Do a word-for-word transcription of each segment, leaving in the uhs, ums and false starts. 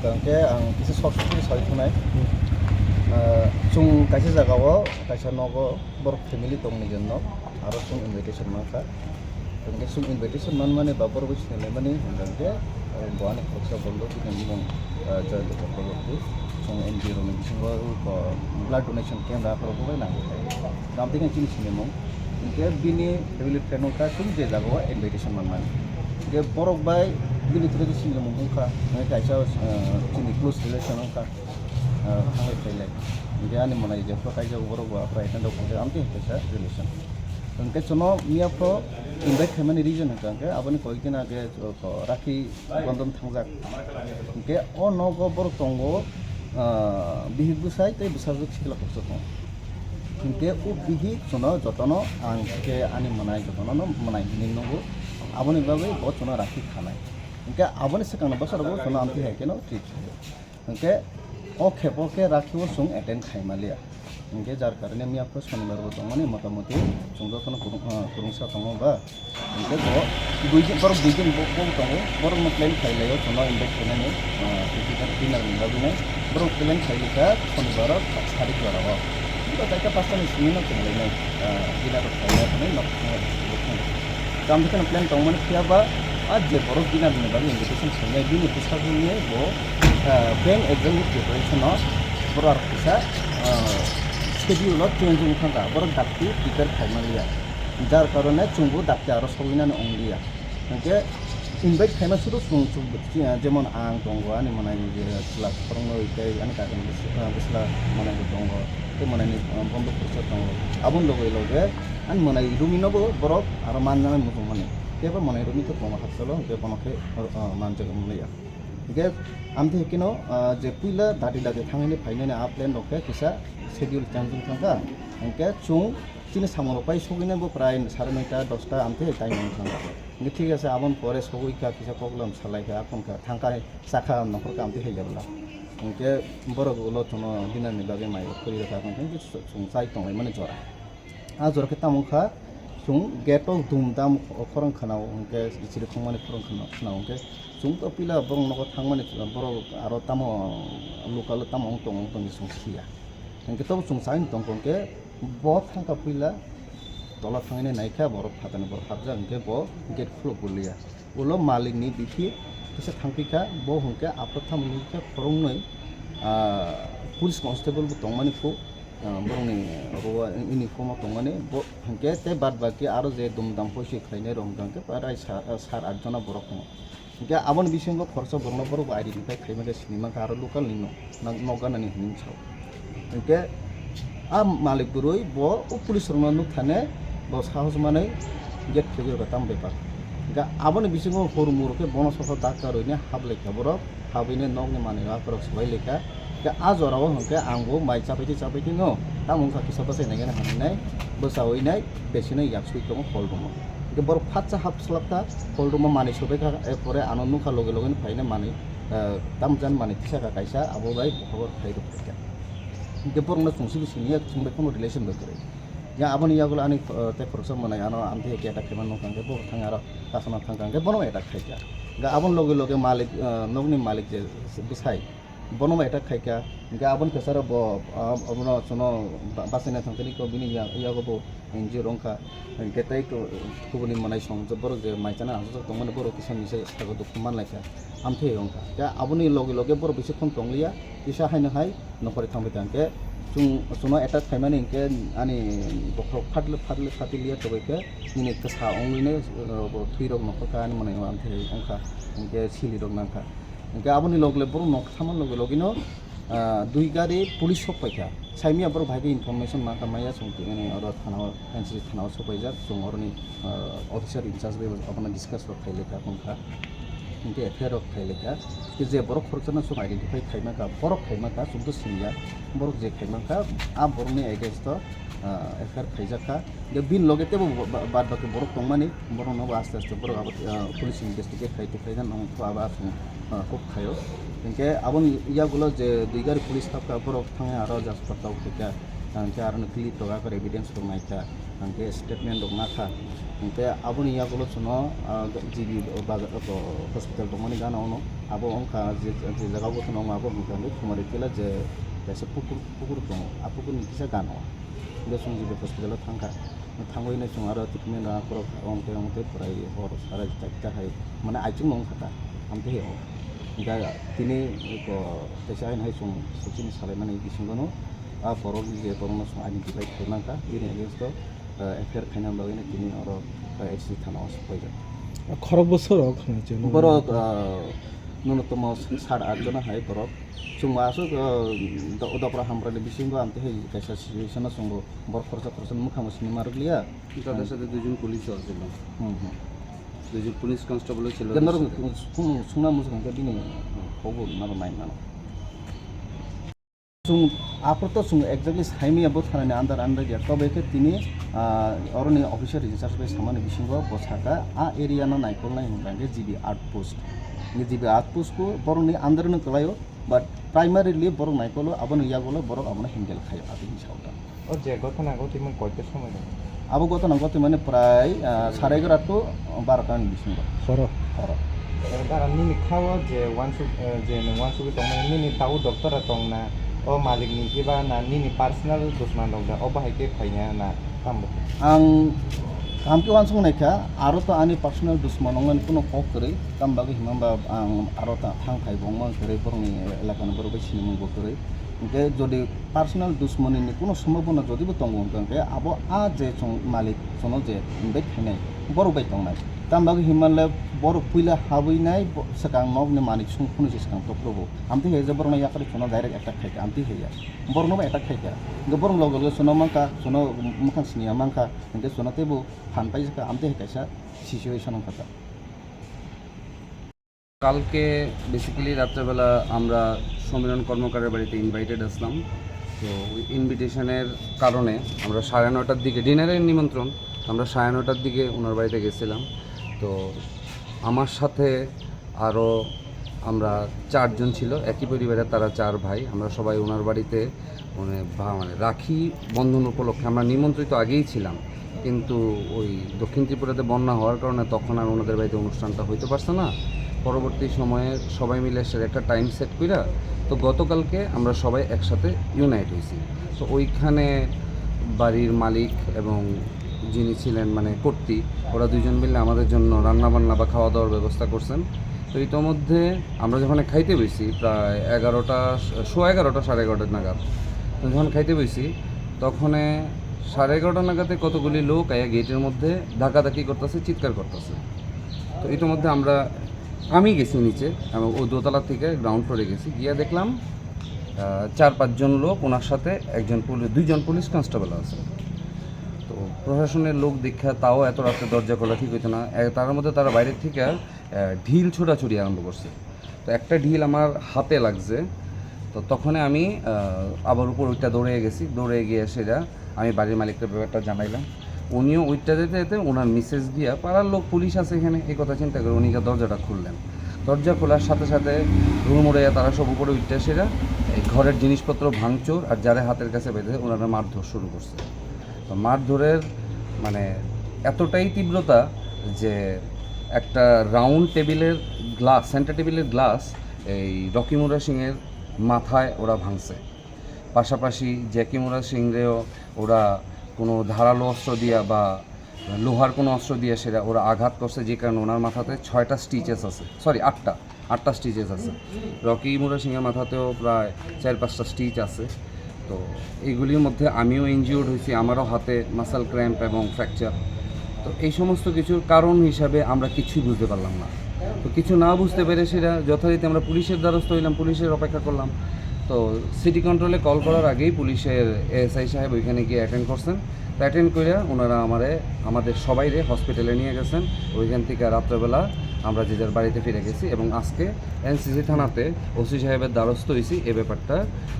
Hwnkhe ang kisa short story sai thunai. Ah, chwng kaisa jagao, kaisa nogo borok family tongni jwnno aro chwng invitation mankha. Hwnkhe chwng invitation manmani ba borok bai sinalaimani hwnkhe, eh, bo ani khoroksa bondho bini bumung, eh, Jayanta Chakraborty. Chwng N G O rokni bisingo, eh, blood donation camp rakhorok bai nangkha. Tamtwi khe chini sinimung. Hwnkhe bini family friend wngkha chwng je jagao invitation manmani. Hwnkhe borok bai bini through-o sinimung wngkha. Hwnkhe kaisa, eh, chini close relation wngkha. Ah, thanglai phailai. Hwnkhe ani mwnai jephru kaijak borok bo aphra attend rok hwnkhe amtwi hwnkhe sa relation. Hwnkhe chwngno miya phro invite khaimani reason hwnkha hwnkhe aboni koyekdin age, o, ko, rakhi bondon thangjak. Hwnkhe o nogo borok tongo, ah, bihik bwsai tei bwsajwk sikla koksok tongo. Hwnkhe o bihik chwngno jotono ang khe ani mwnai jotono no mwnai hinwi nukgo. Aboni bagwi bo chwngno rakhi khanai. Hwnkhe aboni swkangni bwsarokbo chwngno amtwi hai kheno treat khaio. Hwnkhe o khepo khe rakhibo chwng attend khaimaliya. Hwnkhe jar karone miya phro sonibar bo tongmani motamoti chwng jotono kwrwng, ah, kwrwngsa tongo ba. Hwnkhe bo duidin, borok duidin bo, bo tongo, borokno plan khailaio chwngno invite khainani, ah, dinner, dinner ni bagwino. Borok plan khailaikha sonibar o sarik jora o. Bo chaita pasta ni simi no chwng lainai, ah, dinner rok khaina thangwi nok thangwi. Tamo khe plan tongmani phiya ba, a je borok dinner ni bagwi invitation khainai, bini bwsajwkni bo, ah, bank exam ni preparation o borok kisa, ah, schedule o change wng thangkha, borok dakti prepare khaimaliya, jar karone chwngbo dakti aro sogwinani wngliya. Hwnkhe invite khaima sudu chwng, chwng, jemon ang tongo, ani mwnai je chwla khoroknwi tei ani kakini bwsla, ah, bwsla mwnai bo tongo, tei mwnai ni, ah, bondhuk bwsa tongo. Aboni loge loge ani mwnai romwi no bo borok aro manjana muchungmani. Tei bo mwnai romwi khe tongo hakchalo, hwnkhe bono khe, ah, manjak wng liya. Hwnkhe amtwi hwnkhe no, ah, je puila dati dati thangwi phainani a plan rok khe kisa schedule changjwng thangkha. Hwnkhe chwng chini samung rok pai sogwinai bo prai sare noita, dosta amtwi time wng thangkha. Hwnkhe thik ase, aboni pore sogwi kha, kisa koklam salai kha, aphon kha, thang kha, cha kha, nokhor kha amtwi hai jabla. Hwnkhe borok ulo chwngno dinner ni bagwi mai rok khori rwkha, hwnkhe chwng chai tonglaimani jora. A jora khe tamo wngkha, chwng gate o dum dam khorang khwnao, hwnkhe ichiri khongmani khorang khwnao, khwnao hwnkhe chwng to puila borok nogo thangmani, borok aro tamo local o tamo wng tong, wng tong chwng siya. Hwnkhe tobo chwng chai tongkha hwnkhe bo thangkha puila tola thangwi naikha borok phatani borok hapjak hwnkhe bo gate khuluk goliya. Ulo malikni bithi kisa thangpikha, bo hwnkhe aphro thangwi nukha khoroknwi, ah, police constable bo tongmani kho, ah, borokni rogo uniform o tongmani, bo hwnkhe tei bad baki aro je dum dam poiso khlainai rok hwnkhe prai sa-, sat at jona borok tongo. Hwnkhe aboni bisingo khoroksa borokno borok bo identify khaima khe sini mankha aro local ni nok, nok ganani hinwi sao. Hwnkhe a malik bwrwi bo o police rokno nukthane bo sahos manwi gate khegwi rwkha tamo bepar. Hwnkhe aboni bisingo hur mur khe bono sokha dakka rwini hablai kha borok, habwini nokni manwi akhorok swbai lai kha. Hwnkhe a jorao hwnkhe ang bo mai chapai twi chapai twi no tamo wngkha kisa bwsai nai gana hinwi nai bwsaui nai besino yak sui tongo hol room o. Hwnkhe borok phatsa hap slap kha hol room o manwi swbai kha, er pore ano nukha loge loge no phaina manwi, eh, tamo jan manwi tisa kha kaisa abo bai bokhok khai rw phaikha. Hwnkhe borokno chwng simi simi ya chwng bai kheno relation bai kwrwi. Ya aboni yagulo ani, eh, tei khoroksa mwnai ano amtwi khe attack khaima nukha hwnkhe bo thang aro kasana thangkha hwnkhe bono attack khaikha. Hwnkhe aboni loge loge malik, eh, nokni malik je bwsai bono attack khaikha. Hwnkhe aboni kwcharo bo, ah, abono chwngno ba-, bachaina thangkhe niko bini ya-, yago bo injure wngkha. Hwnkhe tei ku-, kubuni mwnai song borok je mai chana achukjak tongmani borok kisa misa sago dukhu manlaikha. Amtwi wngkha. Hwnkhe aboni loge loge borok bisi khon tongliya, kisa haino hai nokhorwi thangbai tangkhe chwng, chwngno attack khaimani hwnkhe ani bokhorok phatle phatle phatiliya tongbaikhe nini kwsa wngwino, uh, bo thwirok nokhorkha ani mwnai amtwi wngkha. Hwnkhe silirok nangkha. Hwnkhe aboni logle borok nok thamani loge logino, ah, dui gari police sok paikha. Saimia borok bahai khe information mankha maya chwng tini oro thana o, N C C thana o sok paijak. Chwng oroni, ah, officer in charge bai abono discuss rok khai laikha, hwnkha. Hwnkhe F I R rok khai laikha. Khe je borok khoroksano chwng identify khai mankha, borok khai mankha, chwng to siniya. Borok je khai mankha, a borokni against o, ah, F I R khaijakha. Hwnkhe bini loge teibo ba-, ba-, bad baki borok tongmani, borokno bo aste aste borok abo, ah, police investigate khai tongkha, nang kho abo aswk, ah, kok khaio. Hwnkhe aboni yagulo je dui gari police thapkha, borok thangwi aro Jaspatao phaikha. Ang khe aroni clip rok, akor evidence rok naikha, ang khe statement rok nakha, ang khe aboni yagulo chwngno, ah, G B bajar, oh, hospital tongmani gana ono, abo wngkha je, je jaga o gothono wngo abo hwnkha hwnkhe Khumari Tila je kaisa pukur, pukur tongo, a pukurni kisa gana o. Hwnkhe chwng G B hospital o thangkha, thangwi nai chwng aro treatment rok akhorok ongtwi ongtwi pwrai hor sarai chaita hai, mane aichukno wngkha ta, amtwi hai o. Hwnkhe tini, oh, kaisa haino hai chwng sukchini salaimani bisingono, a borokni je borokno chwng identify khainangkha, bini against o, ah, F I R khaina bagwino tini oro, ah, H C thana o paijak. Khorok bwswk rok hinwi chwng borok, ah, nunuttomo sat at jona hai borok. Chwng bo aswk, ah, do-, dopra hambrani bisingo amtwi hai kaisa situation o chwng bo borok khoroksa khoroksa mwkhang bo sini ma rwkliya. তাদের সাথে দুজন পুলিশও আছিল। Hmm, hmm. দুজন পুলিশ কনস্টেবলও ছিল ওদের সাথে। Sung-, sungna muchung khe bini khobor naro nai mano. Chwng aphuru to chwng exactly saimanya bo thanani under under ya, tobe khe tini, ah, oroni officer in charge bai samani bisingo bo saka a area no naikolnai hwnka hwnkhe G B outpost. Hwnkhe G B outpost ko borokni under no kwlaio, but primarily borok naikolo, aboni yagulo borok abono handle khaio, aboni sao ta. O je gotona gotwi mani koita somoi rok? Abo gotona gotwi mani prai, ah, sare egaroh to barota ni bisingo. Horo? Horo. Dara nini khao je wansuk, eh, je nwng wansugwi tongmani nini tau doctor a tongna, o malik ni kiba na nini personal dusman rok da, o bahai khe phaina na tambo? Ang kaham khe wansuk naikha, aro to ani personal dusman wngnani kuno kok kwrwi, tamo bagwi himba ang aro ta thang phai bo wngma kwrwi, borokni elakani borok bai sinimung bo kwrwi. Hwnkhe jodi personal dusmani ni kuno sombhabona jodi bo tongo hwnkhe, hwnkhe abo a je chwng malik chwngno je invite khainai borok bai tongnai. Tamo bagwi hinmale borok puila habwi nai bo-, swkang nokni malik song phunui se swkang tokrobo. Amtwi hai je borokno yakarwi chwngno direct attack khaikha, amtwi hai ya. Borokno bo attack khaikha. Hwnkhe borok loge loge chwngno mankha, chwngno mwkhang siniya mankha, hwnkhe chwngno teibo phan paijak kha, amtwi hai kaisa situation wngkha ta. কালকে বেসিক্যালি রাত্রেবেলা আমরা সমীরণ কর্মকারের বাড়িতে ইনভাইটেড আসলাম। তো ওই ইনভিটেশনের কারণে আমরা সাড়ে নয়টার দিকে, ডিনারের নিমন্ত্রণ, আমরা সাড়ে নয়টার দিকে ওনার বাড়িতে গেছিলাম। তো আমার সাথে আরও আমরা চারজন ছিল, একই পরিবারের তারা চার ভাই। আমরা সবাই ওনার বাড়িতে মানে, ভা-, মানে, রাখি বন্ধন উপলক্ষে আমরা নিমন্ত্রিত আগেই ছিলাম, কিন্তু ওই দক্ষিণ ত্রিপুরাতে বন্যা হওয়ার কারণে তখন আর ওনাদের বাড়িতে অনুষ্ঠানটা হইতে পারছে না। পরবর্তী সময়ে সবাই মিলে একসাথে একটা টাইম সেট কইরা, তো গতকালকে আমরা সবাই একসাথে ইউনাইট হইছি। তো ওইখানে বাড়ির মালিক এবং যিনি ছিলেন, মানে, কর্তি, ওরা দুইজন মিলে আমাদের জন্য রান্নাবান্না বা খাওয়া দাওয়ার ব্যবস্থা করছেন। তো ইতোমধ্যে আমরা যখন খাইতে বইছি, প্রায় এগারোটা, সোয়া এগারোটা, সাড়ে এগারোটা নাগাদ, তো যখন খাইতে বইছি, তখনে সাড়ে এগারোটা নাগাদে কতগুলি লোক আইয়া গেটের মধ্যে ধাক্কাধাক্কি করতেছে, চিৎকার করতেছে। তো ইতোমধ্যে আমরা, আমি গেছি নিচে, আমি ও দোতলা থেকে গ্রাউন্ড ফ্লোরে গেছি, গিয়া দেখলাম, আহ, চার পাঁচজন লোক, ওনার সাথে একজন পুলি-, দুইজন পুলিশ কনস্টেবল আছে। তো প্রশাসনের লোক দেখা তাও এত রাতে দরজা খোলা ঠিক হইতো না। এ, তার মধ্যে তারা বাইরের থেকে, আহ, ঢিল ছোড়াছুড়ি আরম্ভ করছে। তো একটা ঢিল আমার হাতে লাগছে। তো তখনই আমি, আহ, আবার উপর ওইটা দৌড়ে গেছি, দৌড়ে গিয়ে সেটা আমি বাড়ির মালিককে ব্যাপারটা জানাইলাম। উনিও ওইটা যেতে যেতে ওনার মিসেস দিয়া, পাড়ার লোক পুলিশ আছে এখানে, এই কথা চিন্তা করে উনি গিয়ে দরজাটা খুললেন। দরজা খোলার সাথে সাথে হুড়মুড়াইয়া তারা সব উপরে উঠতে সেটা এই ঘরের জিনিসপত্র ভাঙচুর আর যারা হাতের কাছে বেঁধে ওনারা মারধর শুরু করছে। তো মারধরের মানে এতটাই তীব্রতা যে একটা রাউন্ড টেবিলের গ্লাস, সেন্টার টেবিলের গ্লাস এই রকিমুরা সিংয়ের মাথায় ওরা ভাঙছে। পাশাপাশি জ্যাকিমুরা সিংরেও ওরা কোনো ধারালো অস্ত্র দিয়া বা লোহার কোনো অস্ত্র দিয়ে সেটা ওরা আঘাত করছে, যে কারণে ওনার মাথাতে ছয়টা স্টিচেস আছে, সরি, আটটা, আটটা স্টিচেস আছে। রকি মুরা সিংয়ের মাথাতেও প্রায় চার পাঁচটা স্টিচ আছে। তো এইগুলির মধ্যে আমিও ইনজিওর্ড হয়েছি, আমারও হাতে মাসল ক্র্যাম্প এবং ফ্র্যাকচার। তো এই সমস্ত কিছুর কারণ হিসাবে আমরা কিছুই বুঝতে পারলাম না। তো কিছু না বুঝতে পেরে সেটা যথারীতি আমরা পুলিশের দ্বারস্থ হইলাম, পুলিশের অপেক্ষা করলাম। তো সিটি কন্ট্রোলে কল করার আগেই পুলিশের এএসআই সাহেব ওইখানে গিয়ে অ্যাটেন্ড করছেন। তো অ্যাটেন্ড করে ওনারা আমারে, আমাদের সবাইরে হসপিটালে নিয়ে গেছেন। ওইখান থেকে রাত্রেবেলা আমরা যে যার বাড়িতে ফিরে গেছি এবং আজকে এনসিসি থানাতে ওসি সাহেবের দ্বারস্থ হয়েছি এ ব্যাপারটা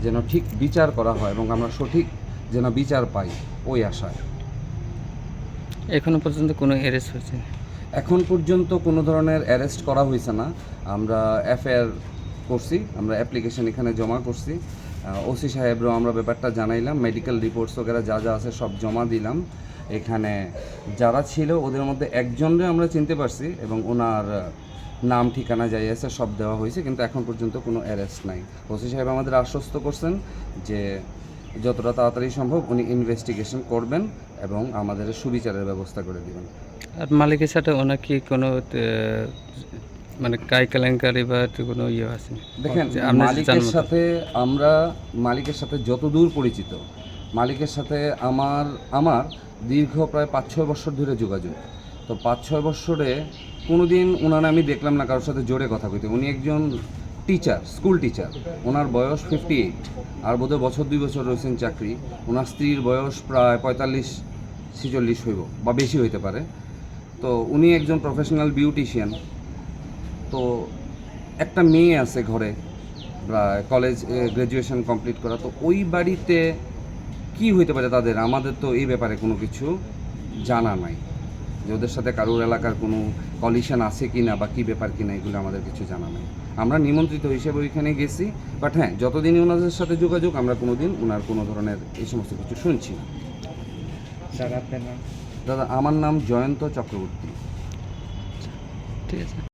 যেন ঠিক বিচার করা হয় এবং আমরা সঠিক যেন বিচার পাই, ওই আশায়। এখনো পর্যন্ত কোনো অ্যারেস্ট হয়েছে? এখন পর্যন্ত কোনো ধরনের অ্যারেস্ট করা হয়েছে না। আমরা এফআইআর করছি, আমরা অ্যাপ্লিকেশন এখানে জমা করছি। ওসি সাহেবরাও আমরা ব্যাপারটা জানাইলাম, মেডিকেল রিপোর্টস ওগেরা যা যা আছে সব জমা দিলাম। এখানে যারা ছিল ওদের মধ্যে একজনরে আমরা চিনতে পারছি এবং ওনার নাম ঠিকানা যাই আছে সব দেওয়া হয়েছে, কিন্তু এখন পর্যন্ত কোনো অ্যারেস্ট নাই। ওসি সাহেব আমাদের আশ্বস্ত করছেন যে যতটা তাড়াতাড়ি সম্ভব উনি ইনভেস্টিগেশন করবেন এবং আমাদের সুবিচারের ব্যবস্থা করে দিবেন। আর মালিকের সাথে ওনার কি কোনো আহ, মানে কাই কেলেঙ্কারি বা তো কোনো ইয়ে আছে? দেখেন, যে আপনি মালিকের জানার মতো। সাথে আমরা, মালিকের সাথে যতদূর পরিচিত, মালিকের সাথে আমার আমার দীর্ঘ প্রায় পাঁচ ছয় বছর ধরে যোগাযোগ। তো পাঁচ ছয় বছরে কোনোদিন ওনারে আমি দেখলাম না কারোর সাথে জোরে কথা কইতে। উনি একজন টিচার, স্কুল টিচার। ওনার বয়স ফিফটি এইট, আর বোধহয় বছর দুই বছর রয়েছেন চাকরি। ওনার স্ত্রীর বয়স প্রায় পঁয়তাল্লিশ ছেচল্লিশ হইব বা বেশি হইতে পারে। তো উনি একজন প্রফেশনাল বিউটিশিয়ান। তো একটা মেয়ে আছে ঘরে, প্রায় কলেজ গ্র্যাজুয়েশন কমপ্লিট করা। তো ওই বাড়িতে কি হইতে পারে তাদের, আমাদের তো এই ব্যাপারে কোনো কিছু জানা নাই, যে ওদের সাথে কারোর এলাকার কোনো কলিশন আছে কি না বা কী ব্যাপার কি না, এগুলো আমাদের কিছু জানা নাই। আমরা নিমন্ত্রিত হিসেবে ওইখানে গেছি, বাট হ্যাঁ, যতদিনই ওনাদের সাথে যোগাযোগ, আমরা কোনো দিন ওনার কোনো ধরনের এই সমস্ত কিছু শুনছি না। স্যার, আপনার নাম? দাদা, আমার নাম জয়ন্ত চক্রবর্তী। ঠিক আছে।